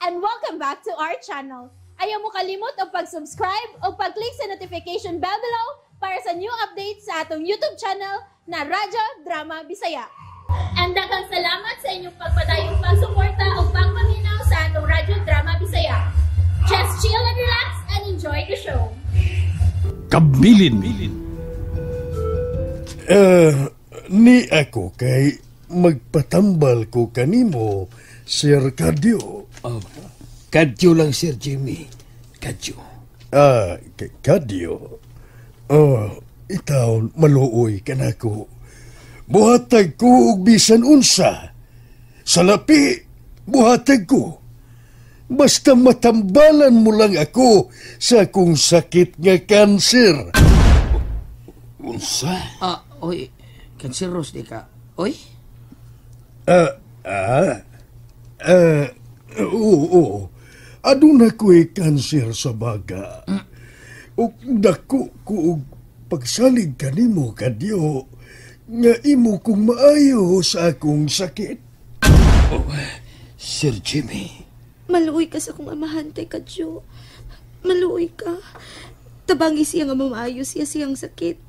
And welcome back to our channel. Ayaw mo kalimot og pag-subscribe o pag-click sa notification bell below para sa new updates sa atong YouTube channel na Radyo Drama Bisaya. And daghang salamat sa inyong pagpadayong pagsuporta o pagpaminaw sa atong Radyo Drama Bisaya. Just chill and relax and enjoy the show. Kabilin. Ni ako kay magpatambal ko kanimo, Sir Kadyo. Oh, kadyo lang, Sir Jimmy. Kadyo. Ah, Kadyo. Oh, itaw maluoy kanako. Buhatag ko og bisan unsa. Salapi, buhatag ko. Basta matambalan mo lang ako sa akong sakit nga kanser. Unsa? Ah, oy, kanseros di ka. Oy, Ah, ah, ah, oo, oo. Aduna ko'y kanser sa baga. Ug dako ko og pagsalig kanimo, Kadyo, nga imo kong maayo sa akong sakit. Oh, Sir Jimmy. Maluoy ka sa akong amahan, Tay Kadyo. Maluoy ka. Tabangi siya nga mamaayo siya siyang sakit.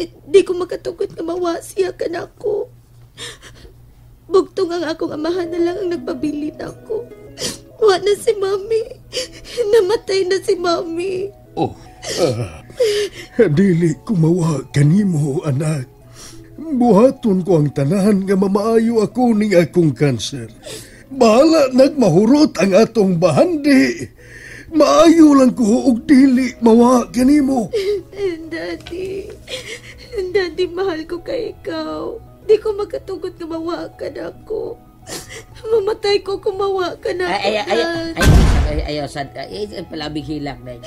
Eh, di ko makatugot nga mawa siya kanako. Bugtong ang akong amahan na lang ang nagpabilin ako. Wa na si Mami. Namatay na si Mami. Oh, Dili ko mawa kanimo, anak. Buhaton ko ang tanan nga mamaayo ako ning akong kanser. Bahala nagmahurot ang atong bahandi. Maayo lang ko og dili mawa kanimo. Daddy, Daddy, mahal ko kay ikaw. Di ko makatugot nga mawa ka na ako. Mamatay ko kung mawa ka na ay, ako, ay, ay, Dad. ay, ay, ay, sad, ay, ay, palabig hilak na.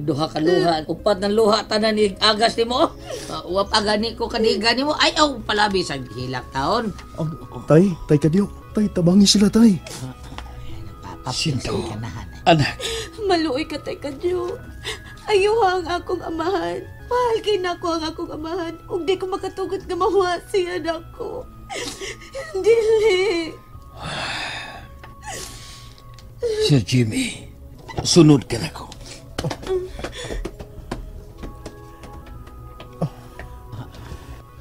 Duha ka luha, upat ng luha tanan ni agas ni mo. Wa pa gani ko kaniga ni mo. Ay, aw, palabi sa hilak taon. Oh, tay, tay Kadyo, tay, tabangi sila, tay. Papapil sa kanahan. Anak. Maluoy ka, Tay Kadyo. Ayuha ang akong amahan. Mahal kay nako ang akong amahan. Ug di ko makatugot nga mawa siya nako. Dili. Sir Jimmy, sunod ka na ko.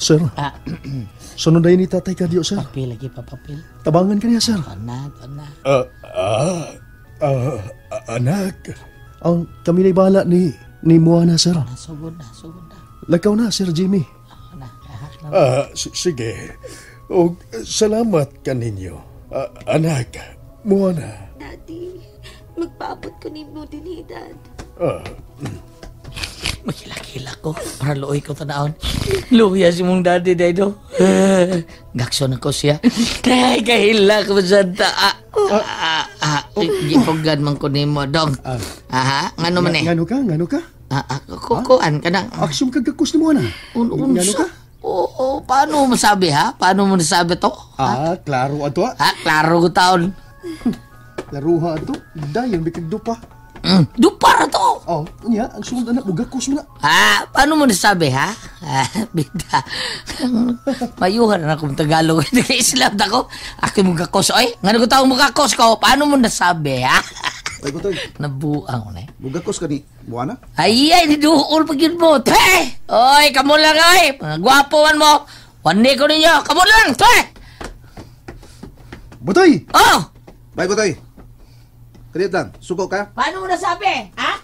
Sir, Ah, sunod ay ni Tatay Kadyo, sir. Papil lagi pa papil. Tabangan ka niya, sir. Kana, kana. Ah, ah, ah, anak. Ang kami na'y bahala ni Moana, sir. Sugod na, sugod na. Lakaw na, Sir Jimmy. Na, ah, na. Ah, sige. Og salamat kaninyo. Ah, anak, Moana. Daddy, magpaabot ko nimo dinhi, Dad. Ah, Maghilak-hilak ko. Para luoy ko tanawon. Luya si mong daddy, Daido. Gakson ako siya. Ay, kahilak mo sa ta. Ah, ah, ah, gipugan man ko nimo, dong. Aha, ngano man eh? Ngano ka? Ngano ka? Ah, ah, kukuan ka na. Aksyon kagakos ni Moana. Un Ngano ka? Oo, paano mo masabi ha? Paano mo nasabi to? Ah, klaro ato ah. Ha, klaro ko taon. Laruha ato. Dayon bikag dupa. Dupa ra to. Oh, niya, ang sunod anak, mugakos mo na. Ha? Paano mo nasabi, ha? Ah, bida. Mayuhan na akong Tagalog. Nag-Islam na ako. Ako mugakos. Oy, nga ko taong mugakos ko. Paano mo nasabi, ha? Ay, Butoy, Nabuang ko na eh. mugakos ka ni Moana? Ay, ay, niduol pag yun mo. Te! Oy, kamo lang, oy. Mga gwapo man mo. Wani ko ninyo. Kamo lang, te! Butoy! Oh! Bye, Butoy. Kadiyot lang, suko ka? Paano mo nasabi, ha?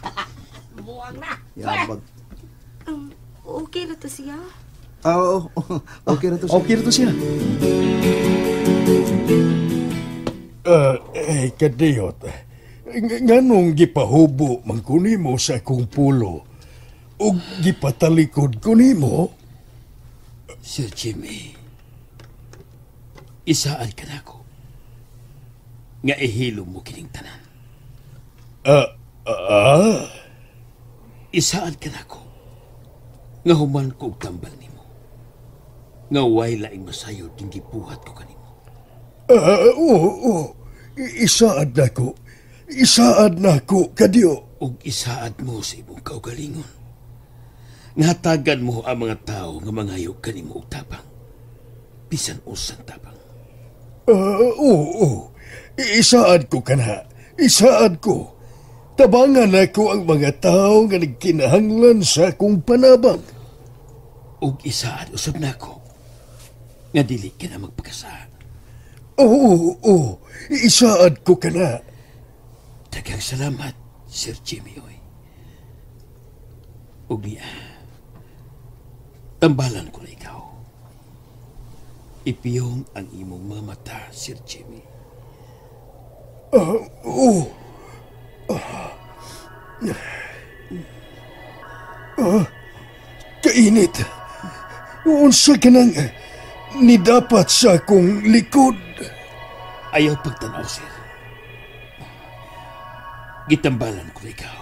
Buang na. Yabag. Okay na to siya. Ah, oo, oo. Okay na to siya. Okay na to siya. Eh, Kadiyot, nganong gipahubo man ko nimo sa akong pulo ug gipatalikod ko nimo? Sir Jimmy, isaan ka na ako nga ihilom mo kining tanan. Ah, ah, Isaan ka na ako nga human ko og tambal nimo. Nga way laing masayod ning gibuhat ko kanimo. Ah, oo, oo. Isaad na ko. Isaad na ko, Kadyo. Ug isaad mo sa imong kaugalingon. Nga hatagan mo ang mga tao nga mangayo kanimo og tabang. Bisan usang tabang. Ah, oo, oo. Isaad ko kana. Isaad ko. Tabangan ako ang mga tao nga nagkinahanglan sa akong panabang. Ug isaad usab nako nga dili ka na magpakasal. Oo, oo. Isaad ko kana. Daghang salamat, Sir Jimmy oy. Ug niya, tambalan ko na ikaw. Ipiyong ang imong mga mata, Sir Jimmy. Oo. Kainit. Unsa ka nang ni dapat sa akong likod. Ayaw pagtanaw, sir. Gitambalan ko na ikaw.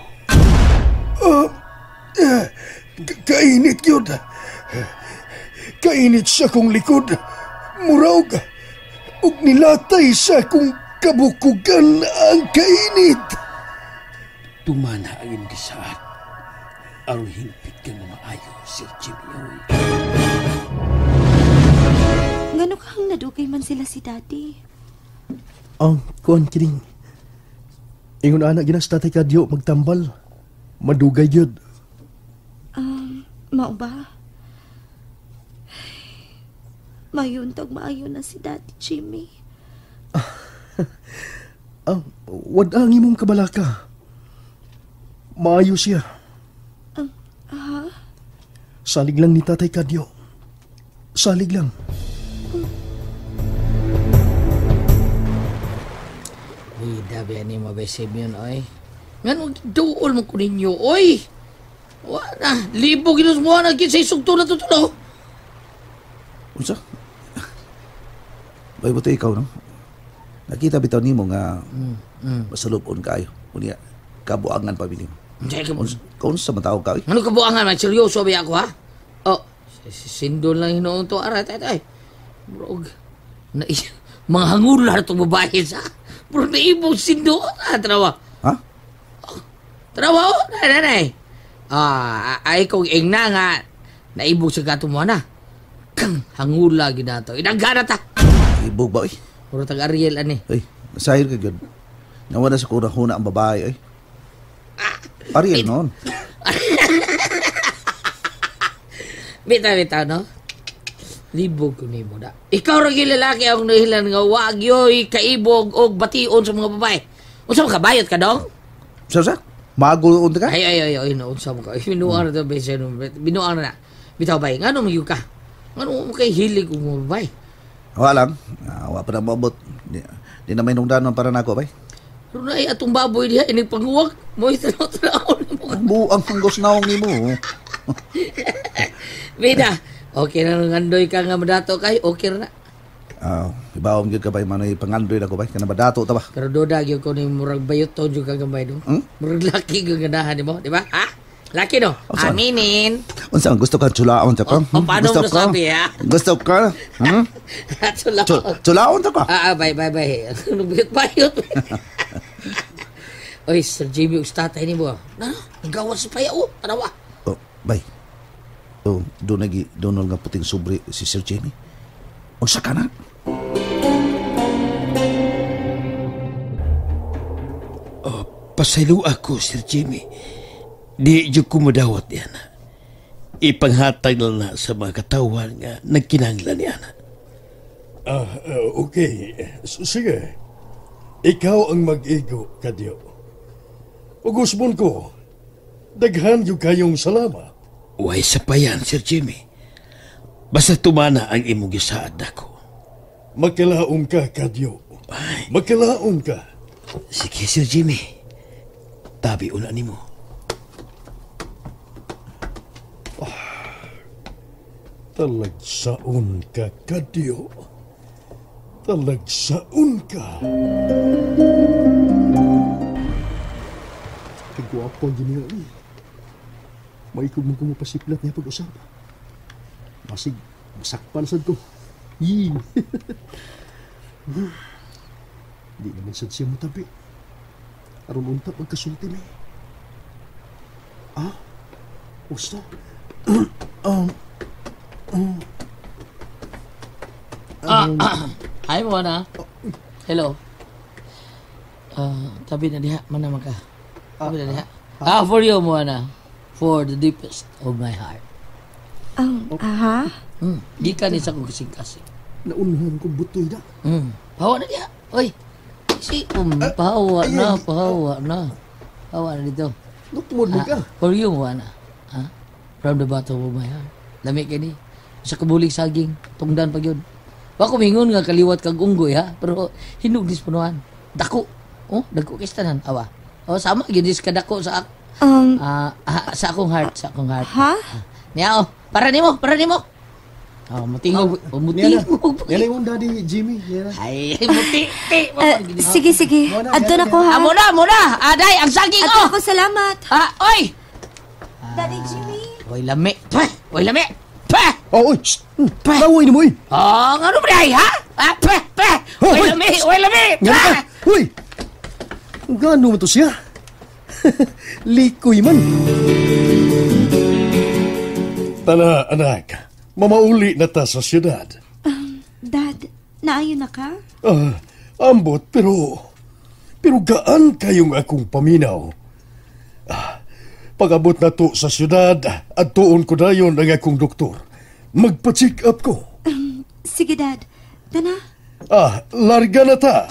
Kainit yun. Kainit sa akong likod. Muraog. Ug nilatay sa akong kabukugan ang kainit. Tumana ang imong gisaad. Aron hingpit ka nga maayo, Sir Jimmy. Oy. Ngano kang nadugay man sila si Daddy? Oh, kuan kining. Ingon ana ginas Tatay Kadyo magtambal. Madugay gyud. Mao ba? Mayon tag maayo na si Daddy Jimmy. Wad ang imong kabalaka. Maayo siya. Ha? Salig lang ni Tatay Kadyo. Salig lang. Bida ba ni mabesib yun, oy? Nga duol mo ko ninyo, oy! Wa na, libo ginus mo na sa isugto na tutulo. Unsa? Bay buti ikaw, no? Nakita bitaw nimo nga masalubon kayo. Unya, kabuangan pa bili mo. Kung sa matawag ka, oy? Ano kabuangan man? Seryoso ba ako, ha? Oh, sindol lang hinoon to. Aray, tay, tay. Bro, na, mga hangula na itong babae sa. Bro, naibog sindo. Ah, tanawa. Ha? Oh, tanawa, oh. Nay, nay, nay. Ah, ay kong ingna nga, naibog sa gato mo na. Kang hangula ginato. Inagana ta. Ibog ba, oy? Puro tag Ariel, ani. Ay, masahil ka, gyud. Nawala sa kuna-huna ang babae, oy. Ariel noon. Bitaw, bitaw, no? Libog ko nimo na. Ikaw ra gyud lalaki ang nahilan nga wag yoy kaibog og bation sa mga babae. Unsa man ka bayot ka dong? Sa? Magulo unta ka? Ay ay ay ay no, unsa man ka? Binuang na to besen. Binuang na. Bitaw bay, ngano man gyud ka? Ngano mo kay hilig og mga babae? Wa lang. Wa pa na moabot. Di na may nungdanon para nako bay. Pero na ay atong baboy diha inig panguwag. Mo itanaw-tanaw nimo. Buang hanggos naong nimo. Bida. Okay na nang andoy ka nga madato kay, okay na. Ibawong gyud ka bay manoy pangandoy na ko bay, kana madato ta ba? Pero doda gyud ko ni murag bayot to gyud ka gamay do. Hmm? Murag laki gyud ganahan nimo, di ba? Ha? Laki no? Aminin. Unsa gusto ka chulaon ta ka? O, paano mo nasabi, ha? Gusto ka? Hmm? Chulaon. Chulaon ta ka? Bye bye bye. Bayot bayot. Oy, Sir Jimmy ug tatay nimo. Na, gawas pa ya oh, tanawa. Oh, bye. Oh, doon nagi donol nga puting sobre si Sir Jimmy. Unsa ka na? Oh, pasaylo ako, Sir Jimmy. Di jud ko modawat niya na. Ipanghatag na na sa mga katawan nga nagkinahanglan niya na. Okay. Sige. Ikaw ang mag-igo, Kadyo. Ugusbon ko, daghan yung kayong salamat. Uway sa payan, Sir Jimmy. Basta tumana ang imong gisaad nako. Magkalaom ka, Kadyo. Ay. Magkalaom ka. Sige, Sir Jimmy. Tabi una nimo. Talagsaon ka, Kadyo. Talagsaon ka. Kagwapo ang giniya. Maikog mo kumupasiplat niya pag-usap. Masig, masakpan sad ko. Yee! Di naman sad siya mutabi. Aron unta pagkasulti ni. Ah? Gusto? Hi, Mona. Hello. Tabi na diha, mana man ka. Tabi na diha. For you, Moana. For the deepest of my heart. Aha? Gikan ni sa kong kasing-kasing. Naunhan ko butoy na. Pahawa na diha. Oy. Si, pahawa na, pahawa na. Pahawa na dito. Nukmod mo ka. For you, Moana. Ha? From the bottom of my heart. Lami kini. Sa kabulig saging, tungdan pa yun. Wa ko mingon nga kaliwat kag unggoy ha, pero hinog dis punuan. Dako. Oh, dako kay tanan. Awa. Oh, sama gyud dis kadako sa sa akong heart, sa akong heart. Ha? Niya oh, para nimo, para nimo. Oh, mutingog, oh, mutingog. Yan yung daddy Jimmy. Yan. Ay, muti, ti. Sige, sige. Adto na ko ha. Amo na, amo na. Aday, ang saging Adto oh. ako, salamat. Ah, oy. Daddy Jimmy. Oy, lami. Pah, oy, lami. Pah. Oh, oy. Laway ni mo, oy. Oh, ngano ba day, ha? Ah, pah, pah. Oy, lami, oy, lami. Pah. Uy. Gano mo to siya? Likoy man. Tana, anak. Mamauli na ta sa siyudad. Dad, naayo na ka? Ambot, pero gaan kayong akong paminaw. Pag-abot na to sa siyudad, at tuon ko dayon ang akong doktor. Magpa-check up ko. Sige, Dad. Tana. Larga na ta.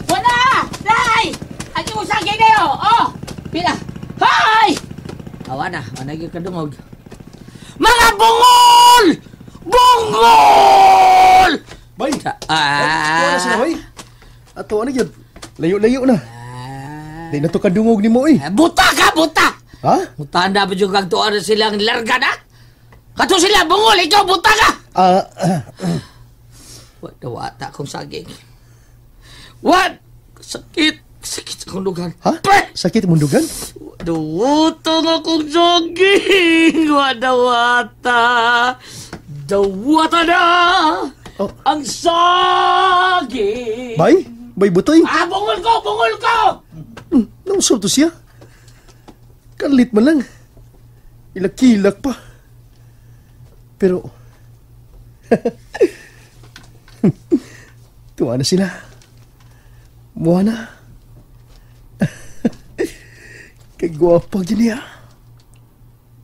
Wala! Day! Ang imong saging na yun! Oh! Pila! Hay! Awa na, managyo ka dungog. Mga bungol! Bungol! Bay! Wala sila, bay. Ato, ano yun? Layo-layo na. Di na to kadungog ni mo, eh. Buta ka, buta! Ha? Buta na ba yung kagtuan na silang larga na? Kato sila, bungol! Ikaw, buta ka! Wata akong saging. What? Sakit! Sakit sa akong dugan. Ha? Sakit mong dugan? Dawata nga akong saging! Wadawata! Dawata na! Oh. Ang saging! Bay? Bay, butoy? Bungol ko! Bungol ko! Nausap to siya. Kalit man lang. Ilakilak pa. Pero... Tuwa na sila. Muha na. Kagwapa gini niya.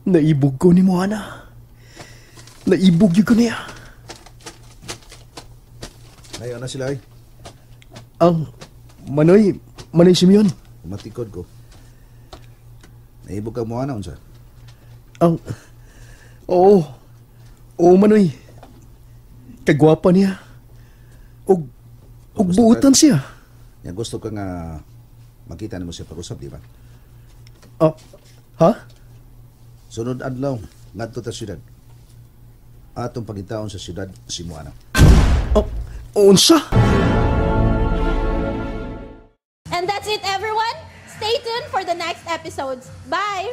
Naibog ko ni Moana. Naibog yun ko niya. Ayaw na sila ay. Ang Manoy, Manoy Simeon. Umatikod ko. Naibog ka Moana, unsa? Ang, oo. Oo, Manoy. Kagwapa niya. Og buutan siya. Yan, gusto ka nga makita nimo siya pag-usap, di ba? Ha? Sunod adlaw, ngadto ta siyudad. Atong pagitaon sa siyudad si Moana. Unsa? And that's it, everyone. Stay tuned for the next episodes. Bye!